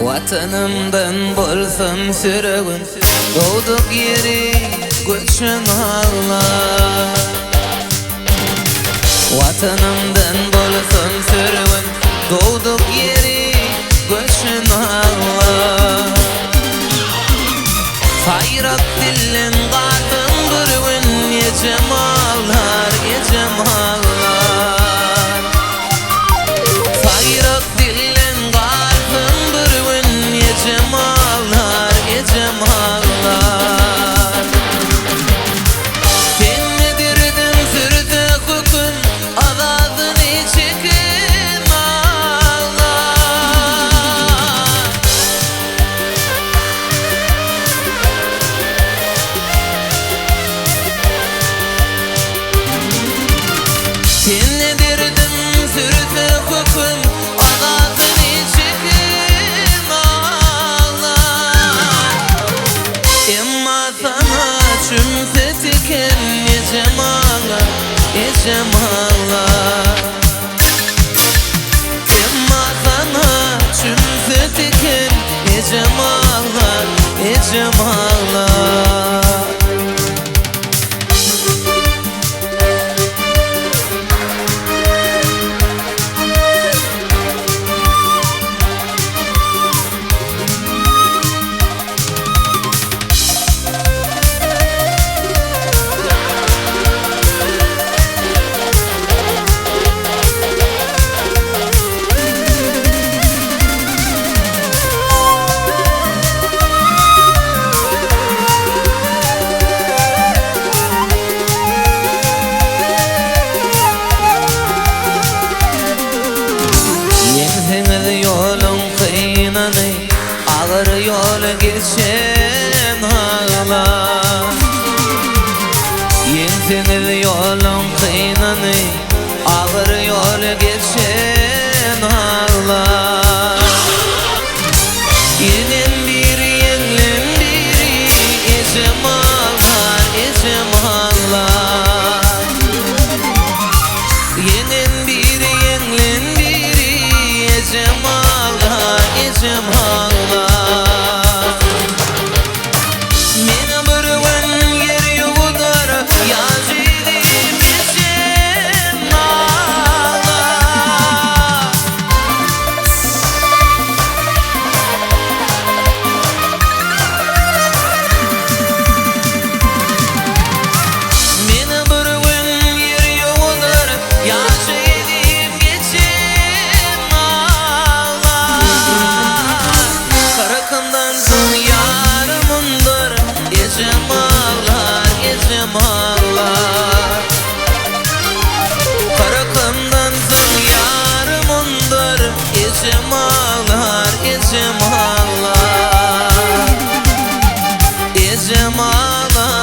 Watanymdan bolsam sürgün, Dogduk ýeri göçen aglar. Watanymdan bolsam sürgün, Dogduk ýeri göçen aglar. Saýrap dillen galsam bir gün, Ejem aglar, ejem aglar. Saýrap dillen galsam bir gün, Ejem aglar, ejem aglar. Sende derdim sürse höküm, Azabyny çeken aglar. Sende derdim sürse höküm, Azabyny çeken aglar. Emma saňa çümse tiken, Ejem aglar, ejem aglar. Emma saňa çümse tiken, Ejem aglar, ejem aglar. Ýeňseňiz ýoluň kynyny, Agyr ýol geçen aglar. Ýeňseňiz ýoluň kynyny, Agyr ýol geçen aglar. Ýeňen biri, ýeňlen biri, Ejem aglar, ejem aglar. Ýeňen biri, ýeňlen biri, Ejem aglar, ejem aglar. Meni bir gün ýer ýuwudar, Ýaş idim, ejem aglar. Meni bir gün ýer ýuwudar, Ýaş idim, ejem aglar. Kyrkymdan soň ýarymyndyr, Ejem aglar, ejem aglar. Kyrkymdan soň ýarymyndyr, Ejem aglar, ejem aglar. Ejem aglar.